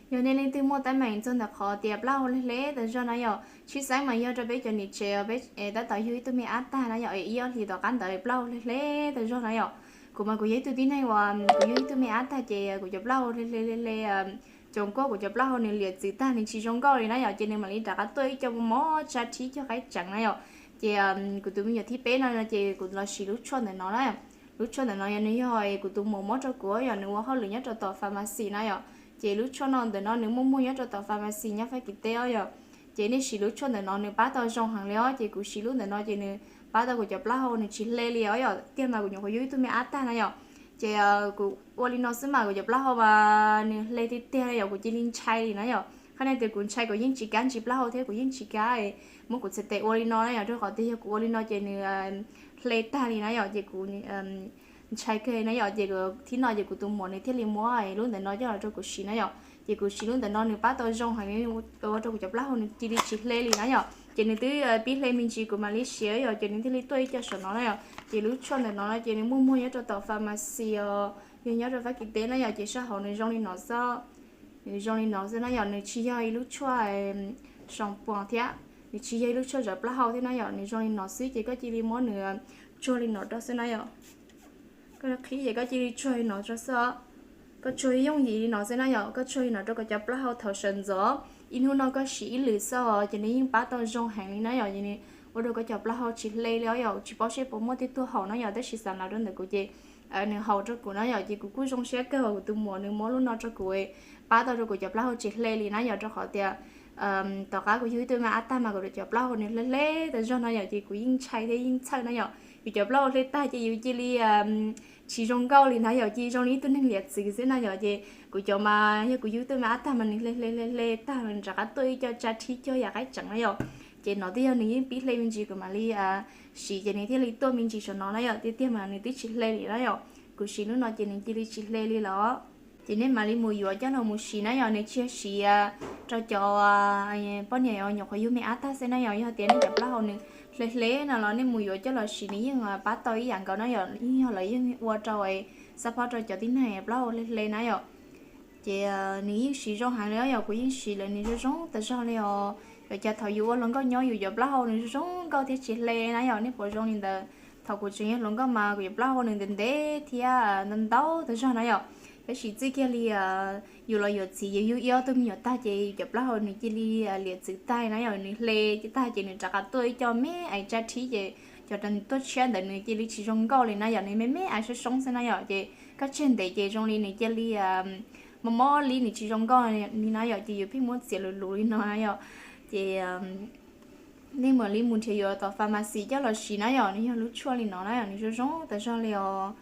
Yog nej leej twg muaj teeb meem txog ntawm qhov tias plaub hau hle hle tas zog na yom, tshwj xeeb mas yog rau peb cov niam tsev, peb tab tom yug ib tug me ab tag na yom, es ib ob hlis tom qab ntawd plaub hau hle hle tas zog na yom. Kuv mas kuv yog ib tug tib neeg uas kuv yug ib tug me ab tag ces kuv cov plaub hau hle hle hle hle, cov nkuaj kuv cov plaub hau nws liam txwv tag, nws tsis zoo nkauj li na yom, ces nws mam li rov qab tuaj ib co mos mos tsab rhib cog qaib tseem na yom. Ces kuv tus me nyuam thib peb no ces kuv los siv lub tshuaj ntawm no na. Lub tshuaj ntawm no yog nws yog kuv tus muam muab rau kuv yom, nws ua hauj lwm nyob rau tom pharmacy na yom. Ces lub tshuaj no ntawm no nws muaj muag nyob rau tom pharmacy nyob Fab Kis teb os yom. Ces nej siv lub tshuaj ntawm no nws pab tau zoo heev li os. Ces kuv siv lub ntawm no ces nws pab tau kuv cov plaub hau nws tsis hle li os yom. Tiag mas kuv nyuam qhuav yug ib tug me ab tag na yom. Ces kuv ua li no xwb mas kuv cov plaub hau mas nws hle tiag tiag yom, kuv cia li ntshai li na yom. Qhov no tias kuv ntshai kuv yeej tsis kav ntsis plaub hau thiab kuv yeej tsis kav muab kuv txhais tes ua li no na yom, rau qhov tias yog kuv ua li no ces nws hle tag li na yom. Ces kuv ntshai kawg na yom. Ces thib no ces kuv tus muam nws thiaj li muab lub ntawm no coj los rau kuv siv na yom. Ces kuv siv lub ntawm no nws pab tau zoo heev li, ua rau kuv cov plaub hau nws cia li tsis hle li na yom. Ces nws twb pib hle me ntsis kuv mam li siv yom, ces nws thiaj li tuaj ib co saum no na yom. Ces lub tshuaj ntawm no no ces nws muaj muag nyob rau tom pharmacy os, yog nyob rau Fab Kis teb na yom. Ces sab hauv nws zoo li no xwb, nws zoo li no xwb na yom. Nws tsis yog ib lub tshuaj soo puas thiab nws tsis yog ib lub tshuaj zov plaub hau thiab na yom. Nws zoo li no xwb ces koj cia li muab nws tsuag li no rau xwb na yom. Koj qhib ces koj cia li tsuag li no rau xwb. Koj tsuag yooj yim li no xwb na yom, koj tsuag li no rau koj cov plaub hau thaum sawv ntxov. Ib hnub no koj siv ib lwm xwb os ces nws yeej pab tau zoo heev li na yom. Ces nws ua rau koj cov plaub hau tsis hle li os yom. Tsis paub seb puas muaj tej tuaj haum na yom, tab sis xav na rau ntawm kuv ces nws haum rau kuv na yom. Ces kuv kuj zoo siab kawg uas kuv tus muam nws muab lub no rau kuv, pab tau rau kuv cov plaub hau tsis hle li na yom, rau qhov tias tom qab kuv yug ib tug me ab tag mas kuv cov plaub hau nws hle hle tas zog na yom. Ces kuv yeej ntshai thiab yeej txhawj na yom. Yus cov plaub hau hle tag ces yus cia li tsis zoo nkauj li na yom, cia li zoo li ib tug neeg liam txwv xwb na yom. Ces kuv cov mas yog kuv yug ib tug me ab tag mas nws hle hle hle hle tag nws rov qab tuaj ib co tsab rhib cog yam qaib tseem na yom. Ces no twb yog nws yeej pib hle me ntsis kuv mam li siv ces nws thiaj li tuaj me ntsis saum no na yom. Tiag tiag mas nws twb tsis hle li na yom. Kuv siv lub no ces nws cia li tsis hle li los. Ces nej mam li mus yuav coj los mus siv na yom, nws tsis yog siv rau cov poj niam nyuam qhuav yug me ab tag xwb na yom. Yog tias nej cov plaub hau nws hle hle no los nej mus yuav coj los siv nws yeej pab tau ib yam nkaus na yom. Yeej yog lawv yeej ua rau xab phob rau cov tib neeg plaub hau hle hle na yom. Ces nws yeej siv zoo heev li os yom, kuv yeej siv lawm nws zoo zoo tas zog li os. Yog cas thaum yus ua hluas nkauj nyob yus cov plaub hau nws zoo zoo nkauj thiab tsis hle na yom. Nej puas zoo li ntawd? Thaum kuv tseem yog hluas nkauj mas kuv cov plaub hau nws ntev ntev thiab ntau ntau tas zog na yom. Tab sis txij kiag li yus los yuav txiv yus yug ib ob tug me nyuam tag ces yus cov plaub hau nws cia li liam txwv tag na yom, nws hle tag ces nws rov qab tuaj ib co me ais tsab rhib ces cov tuaj tshiab ntawd nws cia li tsis zoo nkauj li na yom, nws me me ais soob soob xwb na yom. Ces koj tseg ntev ces zoo li nws cia li mob mob li nws tsis zoo nkauj li na yom, ces yus pheej muab txiav luv luv li no na yom. Ces nej mam li mus nrhiav yuav tom pharmacy coj los siv na yom, nws yog lub tshuaj li no na yom, nws zoo zoo tas zog li os.